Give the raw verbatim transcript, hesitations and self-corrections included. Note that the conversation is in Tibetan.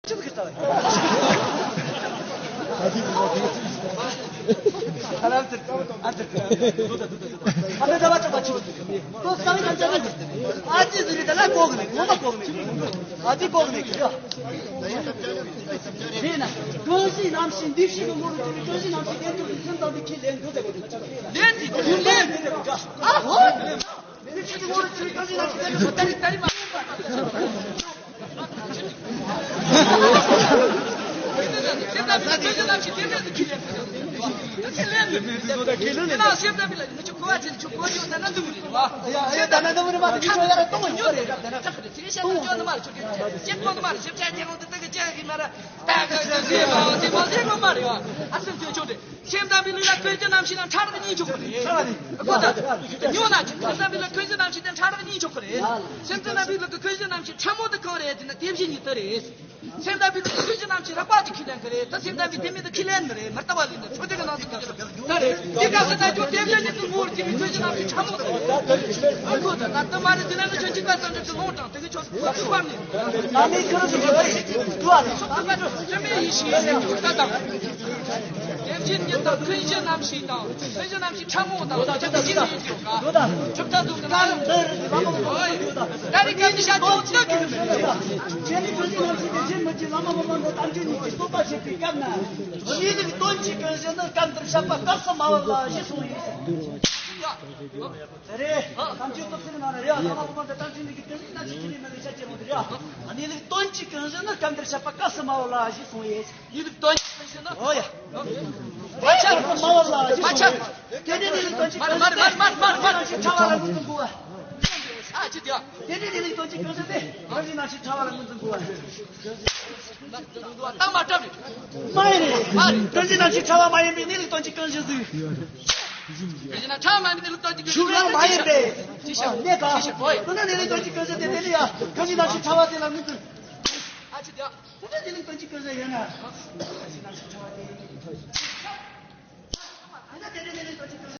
ཆི་ཟིག་གི་རྩ་བ། ཨ་ལ་ཨ་ཙི་ཨ་ཙི། ཨ་ནི་ཟླ་བ་གྲགས་པ་ཆི་ཟིག་གི། ཁོ་སྐལ་བའི་ཁ་ཆ་ནི་ཨ་ཙི་ཟིག་རེད། ད་ལ་གོ་གི་མེད། ངོ་མ་གོ་གི་མེད། ཨ་ཙི་གོ་གི་མེད་གི་ཡ། དེས་ན་ཀུན་གཞི་རྣམ་ཤེས་འདུས་བྱས་ཀྱི་ངོ་བོར་གྱུར་པའི་ཀུན་གཞི་རྣམ་ཤེས་དེ་ཚོ་གི་སེམས་ཙམ་པའི་ཁས་ལེན་དགོས་ཟེར་གོ་དེ། ལེན་དེ་ལེན་དེ་ཨ་ཧོ། ད་ག་ཟེ་མ་ཟེ་མ་ཟེ་མ་ཟེ་མ་མ་རེད་བ། ཨ་སེམས་ཅན་ཆོག་དེ། ཁྱེད་ཀོ་དུ་མ་རེད། ཁྱེད་ཀྱི་ཅེས་ཀོ་དུ་མ་རེད། ཞིབ་ཆ་ཅེས་ཀོ་དུ་དུ་གི་ཅེས་ཀྱི་མ་ར་ད་ག་ཟེ་མ་ཟེ་མ་ཟེ་མ་མ་རེད་བ། ཨ་སེམས་ཅན་ཆོག་དེ། སེམས་ཙམ་པའི་ལུགས་ལ་ཀུན་གཞི་རྣམ་ཤེས་དང་ཕྲ་རགས་གཉིས་ཆོག་གི་རེད། ཨ་ཁོ་ད་ཉོ་ན་ཅིག་སེམས་ཙམ་པའི་ལུགས་ཀུན་གཞི་རྣམ་ཤེས་དང་ཕྲ་རགས་གཉིས་ཆོག་གི་རེད། སེམས་ཙམ་པའི་ལུགས་ཀྱི་ཀུན་གཞི་རྣམ་ཤེས་ཕྲ་མོ་དུ་གང་རེད་དེ་ན་དེ་བཞིན་ཉིད་དུ་རེད། སེམས་ཙམ་པའི་ལུགས་ཀུན་གཞི་རྣམ་ཤེས་རགས་པ་དེ་ཁས་ལེན་གི་རེད། ད་སེམས་ཙམ་པའི་དེ་མིན་དུ་ཁས་ལེན་མི་རེད། མི་རྟག་པ་ལས་ནི་ཆོས་དེ་གི་ནང་དུ་གི་ད་རེད། དེ་སྐབས་སུ་ད་ཁྱོད་དེ་བཞིན་ཉིད་དུ་ངོ་བོར་གྱུར་པའི་ཀུན་གཞི་རྣམ་ཤེས་ཕྲ་མོ་དེ་རེད། ཨ་ཁོ་ད་ད་ད་མ་རེད། དེ་ན་ནི་ཁྱོད་ཅིག་པ་ཙམ་གྱི་ལོང་དྲང་དེ་གི་ཆོས་སུ་ཐུག་པར་ནི། ན་མི་ཁུར་སུ་འགྲོ་བ་ཞིག་ཏུ་བ་རེད། སོགས་པ་དྲི་མེད་ཡེ་ཤེས་ཡེ་ཤེས་ཀྱི་ད་དང་། དེ་བཞིན་ཉིད་དུ་ཀུན་གཞི་རྣམ་ཤེས་དང་། ཀུན་གཞི་རྣམ་ཤེས་ཕྲ་མོ་དང་། ད་ཅི་ད་ཅི་ད་ཅི་ད་ད་གྲུབ་མཐའ་དུ་ཀ་ལ་འདི་རེད། ལ་མ་མ་མ་ད་རེ་ཀ་ནི་ཤ་ཅོ་ད་གི་རེད། ཁྱེད་ནི་ཀུན་གཞི་རྣམ་ཤེས་དེ་བཞིན་མི་གྱི་ལ་མ་མ་མ་ད་དམ་ཆོས་ཉིད་ཀྱི་རྟོགས་པ་བྱེད་པའི་སྐབས་ན། གནས་ལུགས་དོན་གྱི་ཀུན་གཞི་ནི་སྐབས་འདིར་བཤད་པ་སྐབས་སུ་མ་བབ་ལ་གཞི་གསུངས་ཡོད། རེད། དམ་ཆོས་སྟོབས་ཆེན་ནང་ན་རེད། ཡ་ལ་མ་མ་ད་དམ་ཆོས་ཉིད་ཀྱི་ཀུན་གཞི་ན་ཅི་ཁྱེད་ནི་མ་ལས་ཤ་ཅེ་མོ་དེ་རེད། གནས་ལུགས་དོན་གྱི་ཀུན་གཞི་ནི་སྐབས་འདིར་བཤད་པ་སྐབས་སུ་མ་བབ་ལ་གཞི་གསུངས་ཡོད། གནས་ལུགས་དོན་གྱི་ཀུན་གཞི་ནི། ཨོ་ཡ། ད་ཆ་མ་བབ་ལ་ད་ཆ། དེ་ནས་གནས་ལུགས་དོན་གྱི་ཀུན་གཞི་དེ། མར་མར་མར་མར་མར། ཕྲ་བ་ལ་ངོས་འཛིན་དགོས་པ། ཨ་ཅི་དེ། དེ་ནས་གནས་ལུགས་དོན་གྱི་ཀུན་གཞི་དེ། ཀུན་གཞི་རྣམ་ཤེས་ཕྲ་བ་ལ་ངོས་འཛིན་དགོས་པ། ད་མ་སྐྲག་རེད། མ་ཡིན་རེད། མ་རེད། ཀུན་གཞི་རྣམ་ཤེས་ཕྲ་བ་མ་ཡིན་པའི་གནས་ལུགས་དོན་གྱི་ཀུན་གཞི་ཟིག་ཀུན་གཞི་རྣམ་ཕྲ་བ་མ་ཡིན་པའི་གནས་ལུགས་དོན་གྱི་ཀུན་གཞི། ཤུགས་ཡང་མ་ཡིན་པས། ཅི་ཤེས། གནས་ད། ཅི་ཤེས། ཨོ་ཡ། དེ་ནས་གནས་ལུགས་དོན་གྱི་ཀུན་གཞི་དེ། དེ་ནས་ཡ་ཀུན་གཞི་རྣམ་ཤེས་ཕྲ་བ་དེ་ལ་ངོས་འཛིན། ཨ་ཅི་དེ། དེ་ནས་གནས་ལུགས་དོན་གྱི་ཀུན་གཞི་ཡོད་ན། ད་ནི་གནས་ལུགས་དོན་གྱི་ཀུན་གཞི་ཡོད་ན།